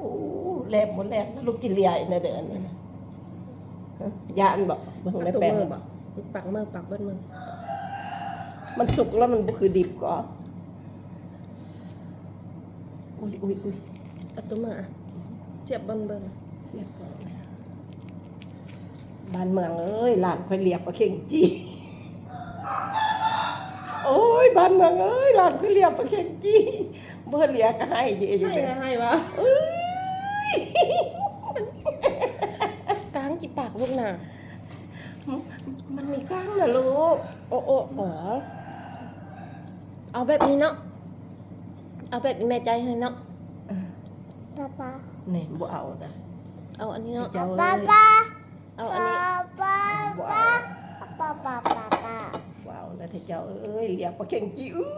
ໂອ້ ແຫຼບບໍ່ແຫຼບນະ ລູກຈິເລຍອີກແນວໃດອັນນີ້ນະ. ຢ້ານບໍ່? ເບິ່ງໃນແປ້ງ ປາກມືບໍ່? ປາກມື ປາກເບິດມື. ມັນສຸກແລ້ວມັນບໍ່ຄືດິບກໍ. ອຸ້ຍ ອຸ້ຍ ອຸ້ຍ ເອົາຕົວມືອະ ສຽບເບິ່ງ ສຽບເບິ່ງ. ບ້ານເມືອງເອີຍ ຫຼານຂ້ອຍເລຍປາເຂັງຈີ່. ໂອ້ຍ ບ້ານເມືອງເອີຍ ຫຼານຂ້ອຍເລຍປາເຂັງຈີ່. ບໍ່ເລຍກໍໄຫ້ເດຢູ່ ໄຫ້ ເດີ ໄຫ້ວ່າ ເອີຍ ກ້າງຈິປາກລູກນະ. ມັນມີກ້າງນະລູກ. ໂອ້ ໂອ້ ໂອ້ ເອົາແບບນີ້ເນາະ ເອົາແບບແມ່ໃຈໃຫ້ເນາະ. ປ້າ ປ້າ ນີ້ບໍ່ເອົານະ ເອົາອັນນີ້ເນາະ ເຈົ້າເອີຍ ປ້າ ປ້າ. ເອົາອັນນີ້ ບໍ່ເອົາ ບໍ່ເອົາ ບໍ່ເອົານະເຈົ້າເອີຍ ລຽກປາເຂັງຈີ່. ອູ້ຍ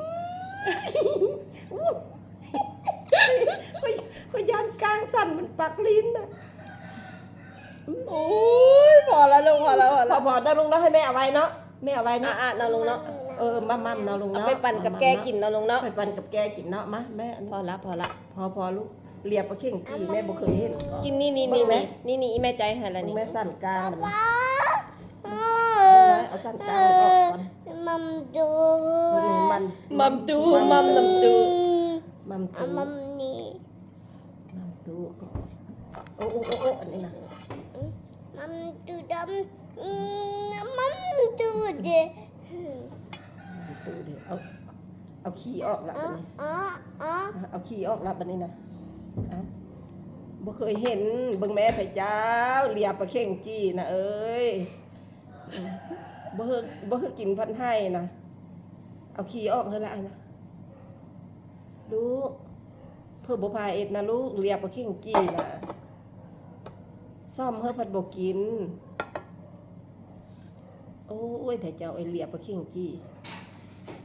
ຂ້ອຍ ຂ້ອຍຢ້ານກ້າງສັ່ນ ມັນປັກລີ້ນນະ. ໂອ້ຍ ພໍລະລູກ ພໍລະ ພໍລະ ພໍນະລຸງເນາະ ໃຫ້ແມ່ເອົາໄວ້ເນາະ ແມ່ເອົາໄວ້ເນາະ. ອ່າໆ ນະລຸງເນາະ ເອີ ໝ່ຳໆ ນະລຸງເນາະ ເອົາໄປປັ່ນກັບແກ້ກິນນະລຸງເນາະ ໄປປັ່ນກັບແກ້ກິນເນາະ. ມາແມ່ ພໍລະ ພໍລະ ພໍ ພໍລູກ ລຽກປາເຂັງຈີ່ ແມ່ບໍ່ເຄີຍເຫັນ. ກິນນີ້ ນີ້ ນີ້ ນີ້ ແມ່ໃຈໃຫ້ລະນີ້ ແມ່ສັ່ນກ້າງ. ເອົາສັ່ນກ້າງອອກກ່ອນ. ມັມດູ ມັມ ມັມຕູ ມັມ ມັມຕູ ມັມຕູ ມັມນີ້ ມັມຕູ. ໂອ້ ໂອ້ ໂອ້ ອັນນີ້ນະ ມັມຕູດຳ ມັມຕູເດ ມັມຕູເດ. ເອົາ ເອົາຂີ້ອອກລະບາດນີ້ ເອົາຂີ້ອອກລະບາດນີ້ນະ. ເອົາ ບໍ່ເຄີຍເຫັນ ເບິ່ງແມ່ພະເຈົ້າ ລຽກປາເຂັງຈີ່ນະເອີຍ. ບໍ່ຄື ບໍ່ຄືກິນພັດໄຫ້ນະ. ເອົາຂີ້ອອກເຮີລະອັນນະ ລູກ ເພິ່ນບໍ່ພາເຮັດນະລູກ ລຽກປາເຂັງຈີ່ນະ. ສ້ອມເຮີພັດບໍ່ກິນ. ໂອ້ຍ ແທ້ເຈົ້າເອີຍ ລຽກປາເຂັງຈີ່.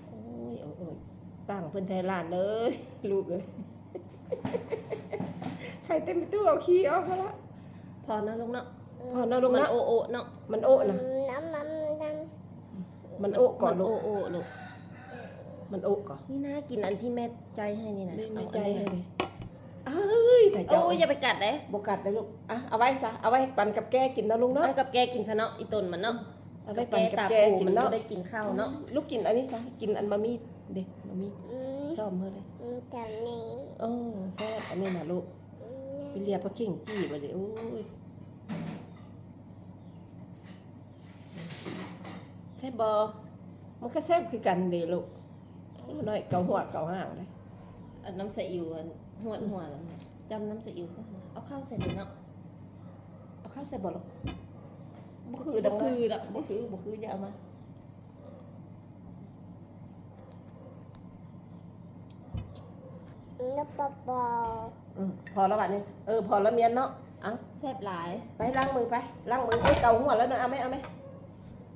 ໂອ້ຍ ໂອ້ຍ ໂອ້ຍ ຕັ້ງເພິ່ນແທ້ຫຼານເອີຍ ລູກເອີຍ. ໄຂ່ເຕັມຕູ້ ເອົາຂີ້ອອກມາລະ. ພໍນະລຸງເນາະ ພໍນະລຸງເນາະ. ມັນໂອະໆເນາະ ມັນໂອະນະ ມັນໂອະກໍລູກ ມັນໂອະໆລູກ ມັນໂອະກໍ. ນີ້ນະ ກິນອັນທີ່ແມ່ໃຈໃຫ້ນີ້ນະ ແມ່ໃຈໃຫ້ເດ້. ເອີຍ ແທ້ເຈົ້າ ໂອ້ຍ ຢ່າໄປກັດເດ້ ບໍ່ກັດເດ້ລູກ. ອ່ະ ເອົາໄວ້ຊະ ເອົາໄວ້ປັ່ນກັບແກ້ກິນເນາະລຸງເນາະ ເອົາກັບແກ້ກິນຊະເນາະ ອີ່ຕົນມັນເນາະ. ເອົາໄວ້ປັ່ນກັບແກ້ກິນເນາະ ມັນບໍ່ໄດ້ກິນເຂົ້າເນາະ. ລູກກິນອັນນີ້ຊະ ກິນອັນໝາມີ້ເດ້ ໝາມີ້ ອືມ ສ້ອມເຮີເດ້ ອືມ ແບບນີ້. ໂອ້ ແຊບອັນນີ້ນະລູກ. ອືມ ໄປລຽກປາເຂັງຈີ່ບາດນີ້ ໂອ້ຍ ແຊບບໍ່? ມັນກໍແຊບຄືກັນເດ້ລູກ ໜ້ອຍເກົາຫົວເກົາຫາງເດ້. ອັນນ້ຳສະອິວ ອັນຫວດຫົວແລ້ວ ຈ້ຳນ້ຳສະອິວກ່ອນ. ເອົາເຂົ້າໃສ່ເລີຍເນາະ ເອົາເຂົ້າໃສ່ບໍ່ລູກ? ບໍ່ຄືດອກ ບໍ່ຄືດອກ ບໍ່ຄື ບໍ່ຄື ຢ່າເອົາມາ. ອືມ ພໍລະບາດນີ້ ເອີ ພໍລະ ມຽນເນາະ. ເອົາ ແຊບຫຼາຍ ໄປລ້າງມືໄປ ລ້າງມື. ໂອ້ຍ ເກົາຫົວແລ້ວເນາະ ເອົາໄໝ ເອົາໄໝ.